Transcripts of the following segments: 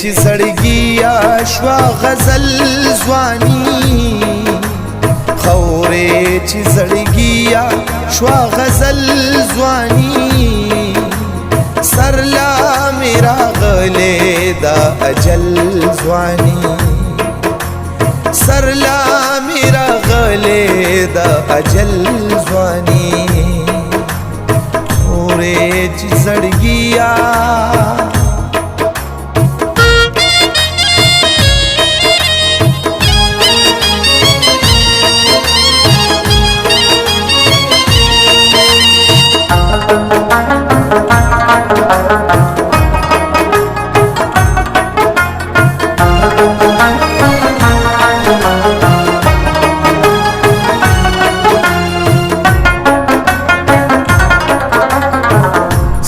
چې زړګیا شوا غزل ځواني، خورې چې زړګیا شوا غزل ځواني، سر لا میرا غلې دا اجل ځواني، سر لا میرا غلې دا اجل ځواني، خورې چې زړګیا.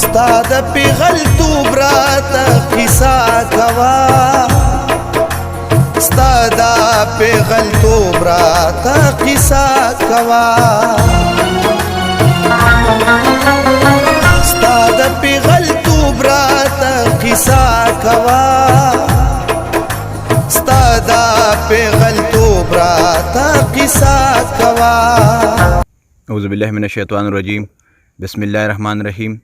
ستا د پیغلتوب راته قصه کوا، ستا د پیغلتوب راته قصه کوا، ستا د پیغلتوب راته قصه کوا، ستا د پیغلتوب راته قصه کوا. اعوذ بالله من الشیطان الرجیم، بسم الله الرحمن الرحیم.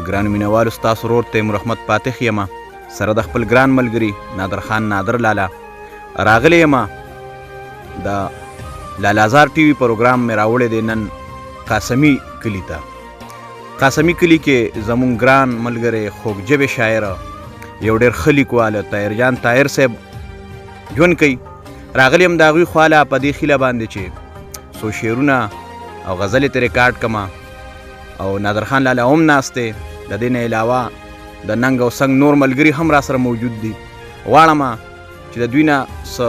ګرانو مینوالو، ستاسو ورور تیمور احمد فاتح یم، سره د خپل ګران ملګري نادر خان نادر لالا راغلی یم. د لالازار ټي وي پروګرام مې راوړی دی نن قاسمي کلي ته. قاسمي کلي کې زمونږ ګران ملګری، خوږ ژبې شاعر، یو ډېر ښه لیکوال طاهر جان طاهر صاحب ژوند کوي. راغلی یم د هغوی خواله په دې خیله باندې چې څو شعرونه او غزلې ترې ریکارډ کړم، او نادر خان لالا هم ناست دی. د دې نه علاوه د ننګ او سنګ نور ملګري هم را سره موجود دي. غواړم چې د دوی نه څه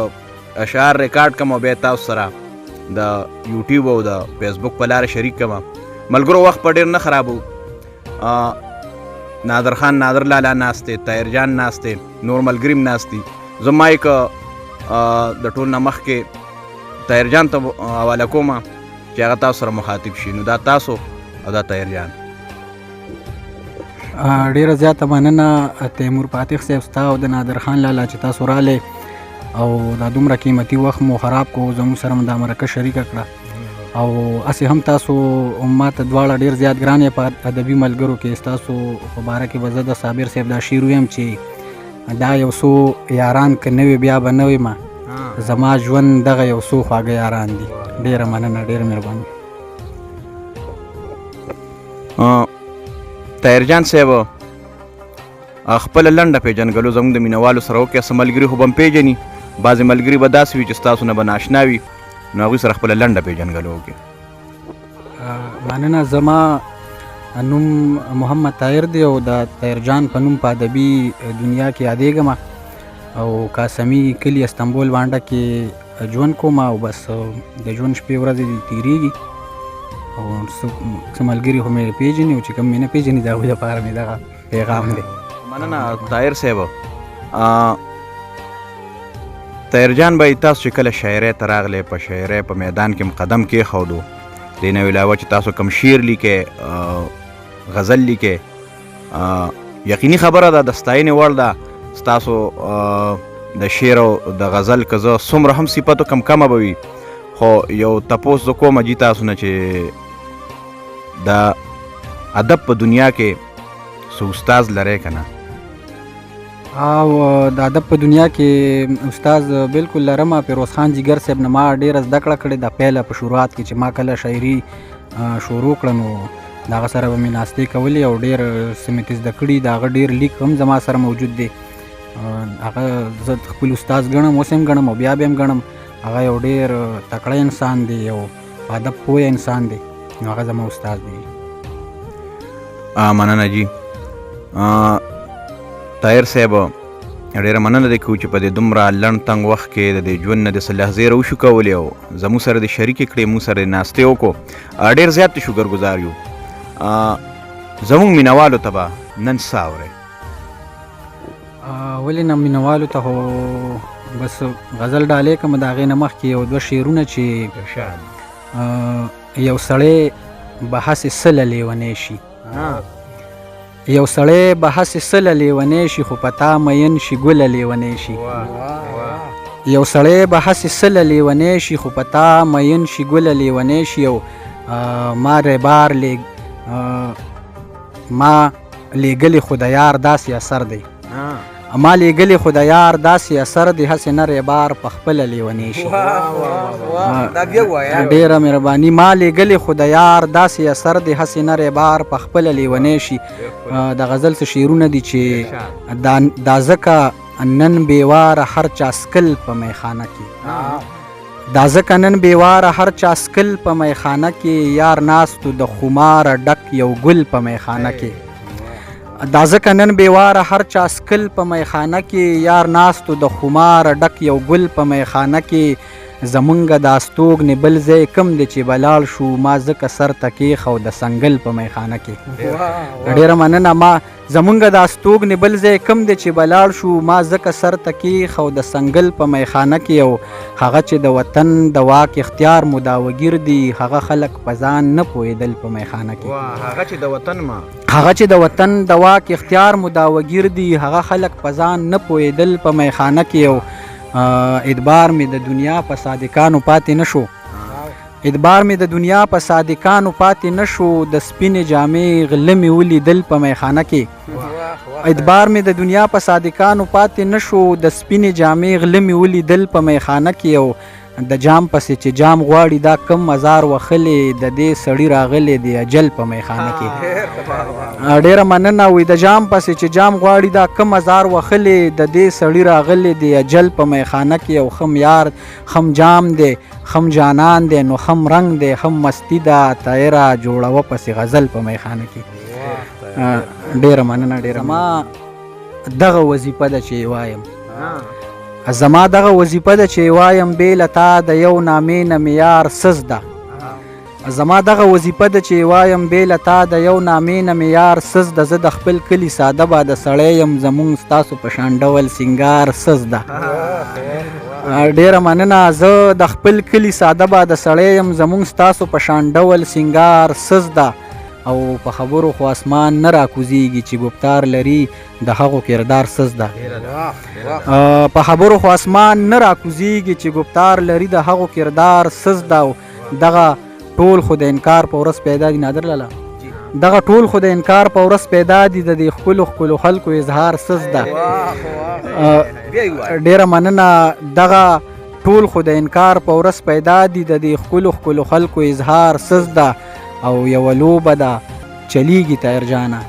اشعار ریکارډ کړم او بیا تاسو سره د یوټیوب او د فیسبوک په لاره شریک کړم. ملګرو، وخت په ډېر نه خرابو. نادر خان نادر لالا ناست دی، طاهر جان ناست دی، نور ملګري هم ناست دي. زه مایک د ټول نه مخکې طاهر جان ته حواله کوم چې هغه تاسو سره مخاطب شي. نو دا تاسو او دا طاهر جان. ډیره زیاته مننه تیمور فاتح صاحب، ستا او د نادر خان لالا چې تاسو رالی او دا دومره قیمتي وخت مو خراب کو، زموږ سره مو دا مرکه شریکه کړه. او هسې هم تاسو ما ته دواړه ډېر زیات ګران یې په ادبي ملګرو کې. ستاسو په باره کې به زه د صابر صاحب دا شعر ویم چې دا یو څو یاران که نه وي بیا به نه وي ما، زما ژوند دغه یو څو خواږه یاران دي. ډېره مننه، ډېره مهرباني. طاهر جان صاحب، خپله لنډه پېژندګلو زموږ د مینوالو سره وکړئ. څه ملګري خو به هم پېژني، بعضې ملګري به داسې وي چې ستاسو نه به ناشنا وي، نو هغوی سره خپله لنډه پېژندګلو وکړئ. مننه. زما نوم محمد طاهر دی او د طاهر جان په نوم په ادبي دنیا کې یادېږم، او قاسمي کلي استنبول بانډه کې ژوند کوم، او بس د ژوند شپې ورځې دي تېرېږي. او څه ملګري خو مې پېژني، او چې کوم مې نه پېژني د هغوی لپاره مې دغه پیغام دی. مننه طاهر صاحب. طاهر جان بھائی، تاسو چې کله شاعرۍ ته راغلې، په شاعرۍ په میدان کې مو قدم کېښودو، دې نه علاوه چې تاسو کوم شعر لیکئ، غزل لیکئ، یقیني خبره ده، د ستاینې وړ ده ستاسو د شعر او د غزل. که زه څومره هم صفت وکړم کمه به وي، خو یو تپوس زه کوم جي تاسو نه چې د ادب په دنیا کې څه استاد لرئ که نه؟ او د ادب په دنیا کې استاد بالکل لرم. فیروز خان جیګر صاحب نه ما ډېره زده کړه کړې ده. پیله په شروعات کې چې ما کله شاعري شروع کړه، نو د هغه سره به مې ناستې کولې او ډېر څه مې ترې زده کړي. د هغه ډېر لیک هم زما سره موجود دی. هغه زه خپل استاد ګڼم، اوس هم ګڼم او بیا به هم ګڼم. هغه یو ډېر تکړه انسان دی، یو په ادب پوه انسان دی، نو هغه زما استاد دی. مننه جی طاهر صاحب، ډېره مننه دې کوو چې په دې دومره لنډ تنګ وخت کې د دې ژوند نه د څه لحظې راوشو کولې او زموږ سره دې شریکې کړې، موږ سره دې ناستې وکړو. ډېر زیات دې شکرګزار یو. زموږ مینوالو ته به نن څه اورئ؟ ولې نه، مینوالو ته خو بس غزل ډالۍ کوم. د هغې نه مخکې یو دوه شعرونه چې یو سړی به هسې سله لیونی شي. یو سړی به هسې سله لیونی شي خو په تا مین شي ګله لیونی شي. یو سړی به هسې سله لیونی شي خو په تا مین شي ګله لیونی شي. او ما ریبار لیږ ما لیږلی خو د یار داسې اثر دی، ما لیږلی خو د یار داسې اثر دی، هسې نه ریبار په خپله لیونی شي. ډېره مهرباني. ما لیږلی خو د یار داسې اثر دی، هسې نه ریبار په خپله لیونی شي. د غزل څه شعرونه دي چې دا ځکه نن بېواره هر چا سکل په میخانه کې، دا ځکه نن بېواره هر چا سکل په میخانه کې، یار ناستو د خماره ډک یو ګل په میخانه کې. دا ځکه نن بېواره هر چا سکل په میخانه کې، یار ناستو د خماره ډک یو ګل په میخانه کې. زمونږ د استوګنې بل ځای کم دی چې به لاړ شو، ما ځکه سر ته کېښود د سنګل په میخانه کې. ډېره مننه. ما زمونږ د استوګنې بل ځای کم دی چې به لاړ شو، ما ځکه سر ته کېښود د سنګل په میخانه کې. او هغه چې د وطن د واک اختیار مداوګیر دي، هغه خلک په ځان نه پوهېدل په میخانه کې. هغه چې د وطن ما هغه چې د وطن د واک اختیار مداوګیر دي، هغه خلک په ځان نه پوهېدل په میخانه کې. او ادبار مې د دنیا په صادقانو پاتې نه شو، ادبار مې د دنیا په صادقانو پاتې نه شو، د سپینې جامې غله مې ولیدل په میخانه کې. ادبار مې د دنیا په صادقانو پاتې نه شو، د سپینې جامې غله مې ولیدل په میخانه کې. او د جام پسې چې جام غواړي دا کم مزار وخلې، د دې سړي راغلې دی اجل په میخانه کې. ډېره مننه. وي د جام پسې چې جام غواړي دا کم مزار وخلې، د دې سړي راغلې دی اجل په میخانه کې. او خم یار خم جام دی خم جانان دی نو خم رنګ دی خم مستی ده طایره جوړوه پسې غزل په میخانه کې. ډېره مننه. ډېره ما دغه وظیفه ده چې وایم، زما دغه وظیفه ده چې وایم بې له تا د یو نامې نه معیار سز ده. زما دغه وظیفه ده چې وایم بې له تا د یو نامې نه معیار سز ده. زه د خپل کلي ساده باده سړی یم، زمونږ ستاسو په شان ډول سینګار سز ده. ډېره مننه. زه د خپل کلي ساده باده سړی یم، زمونږ ستاسو په شان ډول سینګار سز ده. او په خبرو خو اسمان نه راکوزیږي چې ګفتار لري د هغو کردار سز ده. په خبرو خو اسمان نه راکوزیږي چې ګفتار لري د هغو کردار سز ده. دغه ټول خو د انکار په ورځ پیدا دي نادر لالا، دغه ټول خو د انکار په ورځ پیدا دي، د دې ښکلو ښکلو خلکو اظهار سز ده. ډېره مننه. دغه ټول خو د انکار په ورځ پیدا دي، د دې ښکلو ښکلو خلکو اظهار سز ده. او یوه لوبه ده چلیږي طاهر جانه،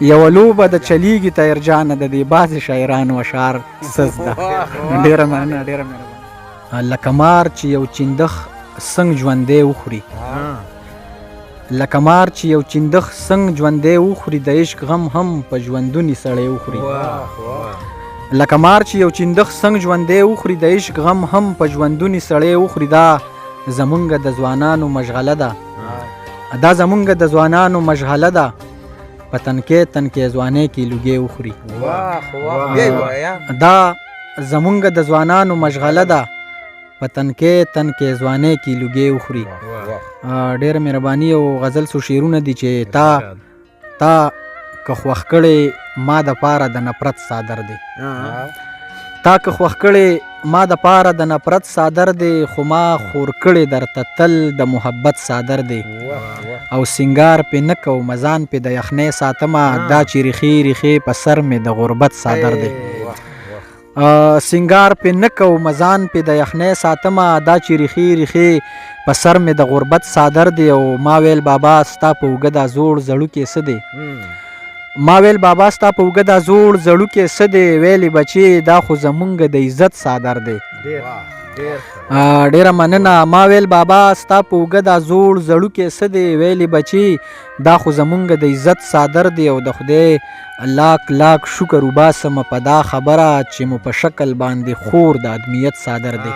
یوه لوبه ده چلیږي طاهر جانه، د دې بعضې شاعرانو اشعار سز ده. ډېره مننه. ډېره مهرباني. لکه مار چې یو چیندخ څنګه ژوندی وخوري، لکه مار چې یو چیندخ څنګه ژوندی وخوري، د عشق غم هم په ژوندوني سړی وخوري. لکه مار چې یو چیندخ څنګه ژوندی وخوري، د عشق غم هم په ژوندوني سړی وخوري. دا زمونږ د ځوانانو مشغله ده، دا زمونږ د ځوانانو مشغله ده، په تنکې تنکې ځوانۍ کې لوګی وخوري. دا زمونږ د ځوانانو مشغله ده، په تنکې تنکې ځوانۍ کې لوګی وخوري. ډېره مهرباني. او غزل څو شعرونه دي چې تا تا که خوښ کړې ما د پاره د نفرت څادر دی، تا که خوښ کړې ما د پاره د نفرت څادر دی، خو ما خور کړې درته تل د محبت څادر دی. او سینګار پې نه کوم ځان پې د یخنۍ ساتمه، دا چې ریښې ریښې په سر مې د غربت څادر دی. سینګار پې نه کوم ځان پې د یخنۍ ساتمه، دا چې ریښې ریښې په سر مې د غربت څادر دی. او ما ویل بابا ستا په اوږه دا زوړ زړوکی څه دی، ما ویل بابا ستا په اوږه دا زوړ زړوکی څه دی، ویلې بچې دا خو زمونږ د عزت څادر دی. ډېره مننه. ما ویل بابا ستا په اوږه دا زوړ زړوکی څه دی، ویلې بچې دا خو زمونږ د عزت څادر دی. او د خدای لاک لاک شکر وباسم په دا خبره چې مو په شکل باندې خور د ادمیت څادر دی.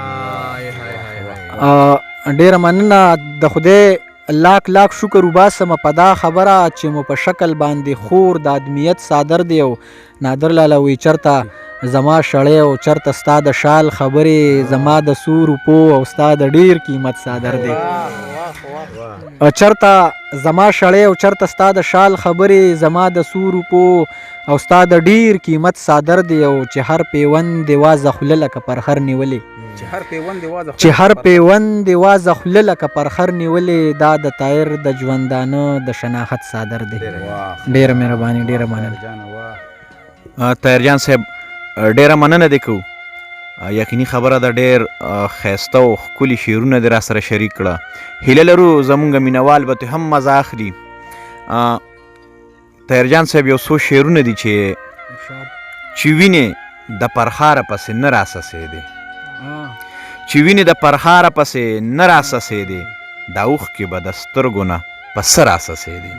ډېره مننه. د خدای لاک لاک شکر وباسم په دا خبره چې مو په شکل باندې خور د ادمیت څادر دی. او نادر لالا وی چرته زما شړی او چرته ستا د شال خبرې، زما د څو روپو او ستا د ډیر قیمت څادر دی. چرته زما شړی او چرته ستا د شال خبرې، زما د څو روپو او ستا د ډیر قیمت څادر دی. او چې هر پیوند دی وازه خوله لکه پرخر نیولې، چې هر پیوند دی وازه خوله لکه پرخر نیولې، دا د طایر د ژوندانه د شناخت څادر دی. ډیره مهرباني، ډیره مننه. طاهر جان صاحب، ډیره مننه دې کوو. یقیني خبره ده، ډیر ښایسته او ښکلي شعرونه دې را سره شریک کړه. هیله لرو زمونږ مینوال به ترې هم مزه اخلي. طاهر جان صاحب، یو څو شعرونه دي چې چې وینې د پرخاره پسې نه راسسېدې، چې وینې د پرخاره پسې نه راسسېدې، دا اوښکې به د سترګو نه په څه راسسېدې.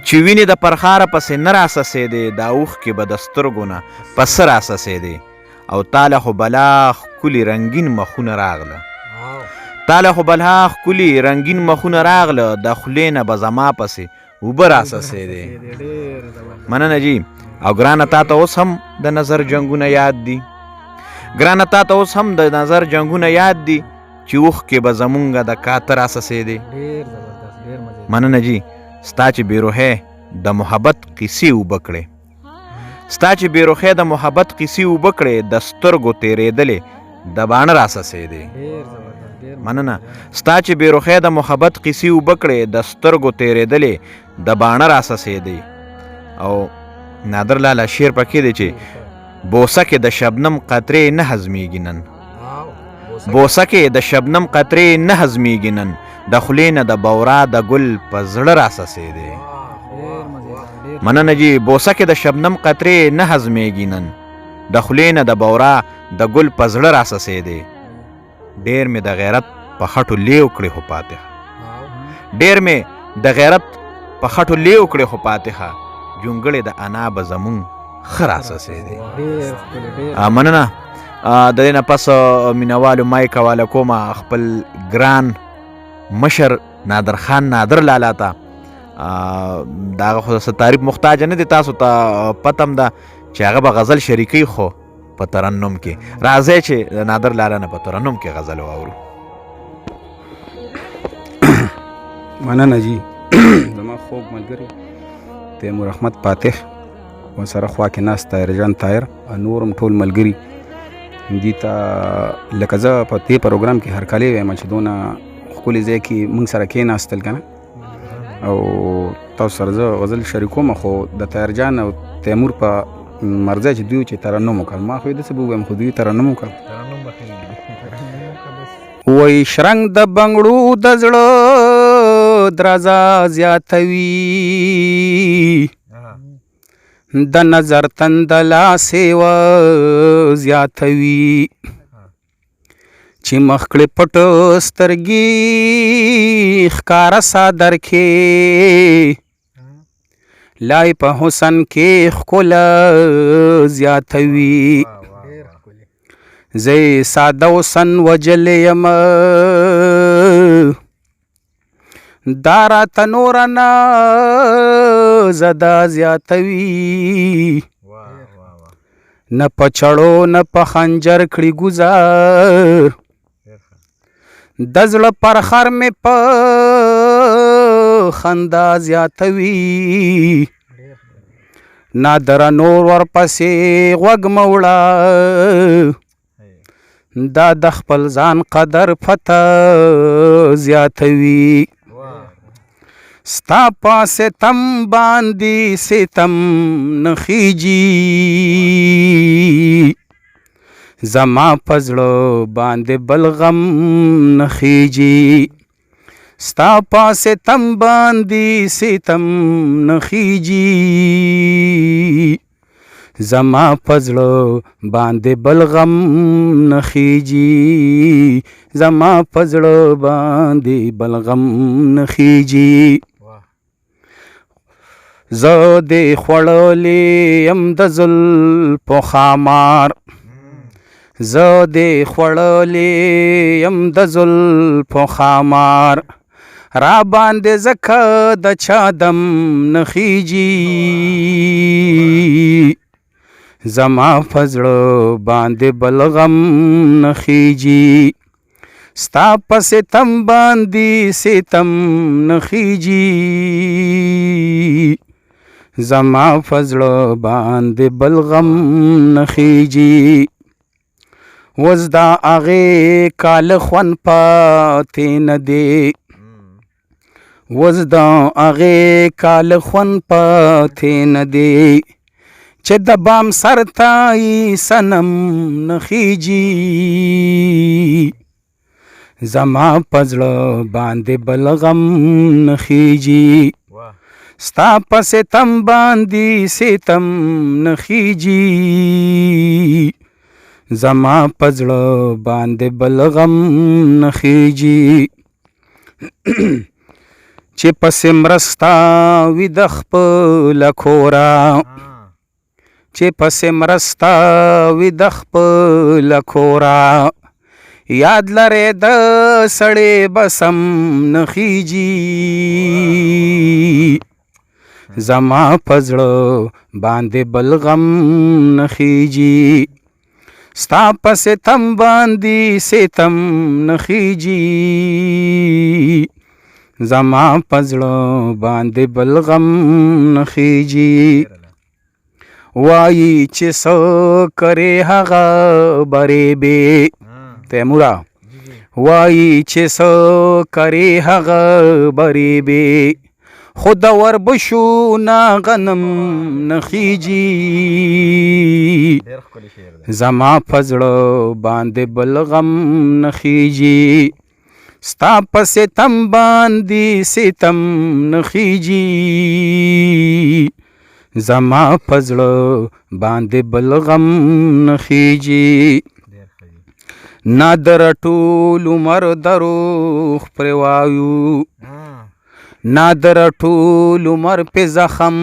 چې وینې د پرخاره پسې نه راسسېدې، دا اوښکې به د سترګو نه په څه راسسېدې. او تاله خو بلا ښکلي رنګین مخونه راغله، تاله خو بلا ښکلي رنګین مخونه راغله، د خولې نه به زما پسې اوبه راسسېدې. مننه جی. او ګرانه تا ته اوس هم د نظر جنګونه یاد دي، ګرانه تا ته اوس هم د نظر جنګونه یاد دي، چې اوښکې به زمونږ د کاته راسسېدې. مننه جی. ستا چې بې روحې د محبت قیصې اوبه کړې، ستا چې بې روحې د محبت قیصې اوبه کړې، د سترګو تېرېدلې د باڼه راسسېدې. مننه. ستا چې بې روحې د محبت قیصې اوبه کړې، د سترګو تېرېدلې د باڼه راسسېدې. او نادر لالا شعر پکې دی چې بوسه کې د شبنم قطرې نه هضمېږي نن، بوسه کې د شبنم قطرې نه هضمېږي نن، د خولې نه د بورا د ګل په زړه راسسېدې. مننه جی. بوسه کې د شبنم قطرې نه هضمېږي نن، د خولې نه د بورا د ګل په زړه راسسېدې. ډېر مې د غیرت په خټو لیو کړې خو فاتحه، ډېر مې د غیرت په خټو لیو کړې خو فاتحه، جونګړې د انا به زمونږ ښه راسسېدې. مننه. د دې نه پس مینوالو مایک حواله کومه خپل ګران مشر نادر خان نادر لالا ته. د هغه خو څه تعریف محتاج نه دی، تاسو ته پته هم ده چې هغه به غزل شریکوي خو په ترنم کې. راځئ چې د نادر لالا نه په ترنم کې غزل واورو. مننه جی. زما خوږ ملګری تیمور احمد فاتح، ورسره خوا کې ناست طاهر جان طاهر او نور هم ټول ملګري دي ته، لکه زه په دې پروګرام کې هرکلی وایم چې دونه ښکلي ځای کې موږ سره کېناستل که نه، او تاسو سره زه غزل شریکوم. خو د طاهر جان او تیمور په مرضی چې دوی چې ترنم وکړ، ما خو یې داسې به ووایم، خو دوی ترنم وکړ. وایي شرنګ د بنګړو د زړه درزا زیاتوي، د نظر تندلا سیوا زیاتوي، چې مخ کړې پټ سترګې ښکاره څادر کې، لای په حسن کې ښکلا زیاتوي. زه یې ساده حسن وژلی یم، دا راته نوره نه زده زیاتوي، نه په چړو نه په خنجر کړي ګذار، د زړه پر خر مې په خندا زیاتوي، نادره نور ورپسې غوږ مه وړه، دا د خپل ځان قدر پته زیاتوي. ستا په ستم باندې ستم نه خیژي، زما په زړه باندې بل غم نه خیژي، ستا په ستم باندې ستم نه خیژي، زما په زړه باندې بل غم نه خیژي، زما په زړه باندې بل غم نه خیژي. زه دې خوړلې یم د زلفو ښامار، زه دې خوړلې یم د زلفو ښامار، را باندې ځکه د چا دم نه خیژي، زما په زړه باندې بل غم نه خیږي، ستا په ستم باندې ستم نه خیږي، زما په زړه باندې بل غم نه خیږي. اوس دا هغې کال خوند پاتې نه دی، اوس د هغې کال خوند پاتې نه دی، چې د بام سر ته یې صنم نه خیږي، زما په زړه باندې بل غم نه خیږي، ستا په ستم باندې ستم نه خیږي، زما په زړه باندې بل غم نه خیږي. چې پسې مرسته وي د خپله کوره، چې پسې مرسته وي د خپله کوره، یاد لرې د سړې به سم نه خیږي، زما په زړه باندې بل غم نه خیږي، ستا په ستم باندې ستم نه خیږي، زما په زړه باندې بل غم نه خیږي. وایي چې څه کرې هغه برې تیموره، وایي چې څه کرې هغه برې بې، خو د وربشو نه غنم نه خیږي، زما په زړه باندې بل غم نه خیږي، ستا په ستم باندې ستم نه خیږي، زما په زړه باندې بل غم نه خیږي. نادر ټول عمر دروغ پرې وایو، نادر ټول عمر پې زخم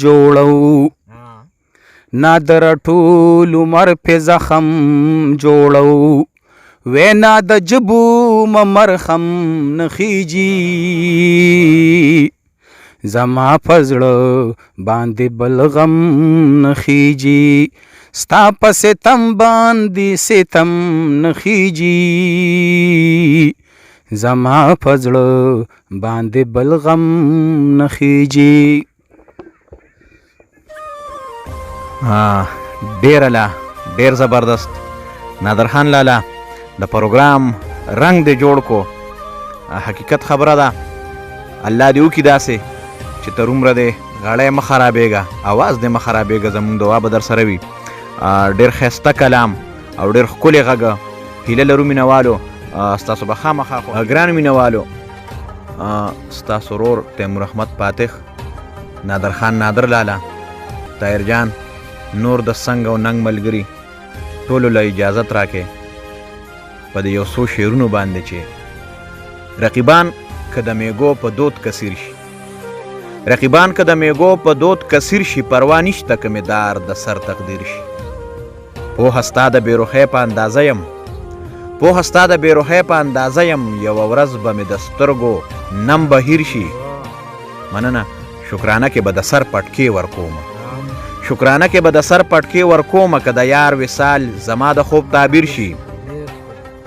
جوړو، نادر ټول عمر پې زخم جوړو، وینا د جبو مرخم نه خیږي، زما په زړه باندې بل غم نه خیږي، ستا په ستم باندې ستم نه خیږي، زما په زړه باندې بل غم نه خیږي. ډېر لا ډېر زبردست نادر خان لالا، د پروګرام رنګ دې جوړ کو. حقیقت خبره ده، الله دې وکړي داسې چې تر عمره دې غاړی مه خرابېږه، اواز دې مه خرابېږه، زموږ دعا به در سره وي. ډېر ښایسته کلام او ډېر ښکلی غږ. هیله لرو مینهوالو ستاسو به خامخا. ګرانو مینهوالو، ستاسو ورور تیمور احمد فاتح، نادر خان نادر لالا، طاهر جان، نور د سنګ او ننګ ملګري ټولو له اجازت راکې په دې یو څو شعرونو باندې چې رقیبان که د میګو په دود کثیر شي، رقیبان که د میګو په دود کثیر شي، پروا نشته که مې دار د سر تقدیر شي. پوهه ستا د بېروحۍ په اندازه یم، پوهه ستا د بېروحۍ په اندازه یم، یوه ورځ به مې د سترګو نم بهیر شي. مننه، شکرانه کې به د سر پټکې ورکومه، شکرانه کې به د سر پټکې ورکومه، که د یار وصال زما د خوب تعبیر شي.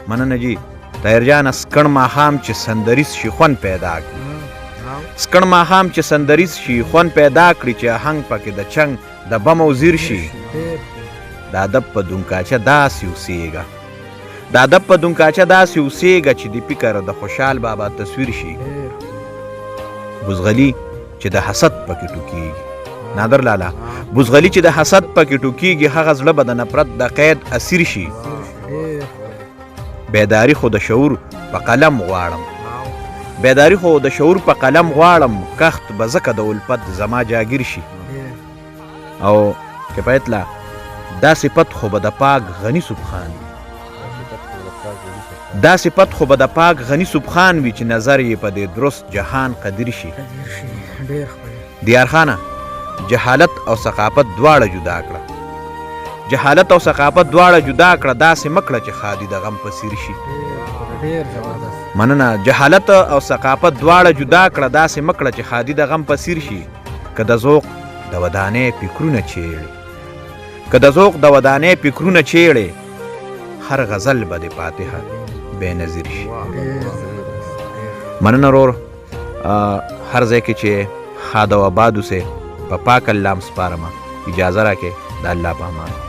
مننه جی طاهر جانه. سکڼ ماښام چې سندریز شي خوند پیدا کړي، سکڼ ماښام چې سندریز شي خوند پیدا کړي، چې اهنګ پکې د چنګ د بم او زیر شي. د ادب په دونکاچه داسې اوسېږه، د ادب په دونکاچه داسې اوسېږه، چې د فکر د خوشحال بابا تصویر شي. بزغلی چې د حسد پکې ټوکېږي، نادر لالا، بزغلی چې د حسد پکې ټوکېږي، هغه زړه به د نفرت د قید اسیر شي. بیداری خو د شعور په قلم غواړم، بیداری خو د شعور په قلم غواړم، کخت به ځکه د الفت زما جاګیر شي. او کفایت لا دا صفت خو به د پاک غني سبحان وي، دا صفت خو به د پاک غني سبحان وي، چې نظر یې په دې درست جهان قدیر شي. دیار خانه، جهالت او ثقافت دواړه جدا کړه، جهالت او ثقافت دواړه جدا کړه، داسې مه کړه چې ښادي د غم په سیر شي. مننه، جهالت او ثقافت دواړه جدا کړه، داسې مه کړه چې ښادي د غم په سیر شي. که د ذوق د ودانۍ فکرونه چیړي، که د ذوق د ودانۍ فکرونه چیړې، هر غزل به د فاتحه بې نظیر شي. مننه رور، هر ځای کې چې ښاد او آباد اوسې، په پاک الله هم سپارمه، اجازه راکړئ، د الله په امان.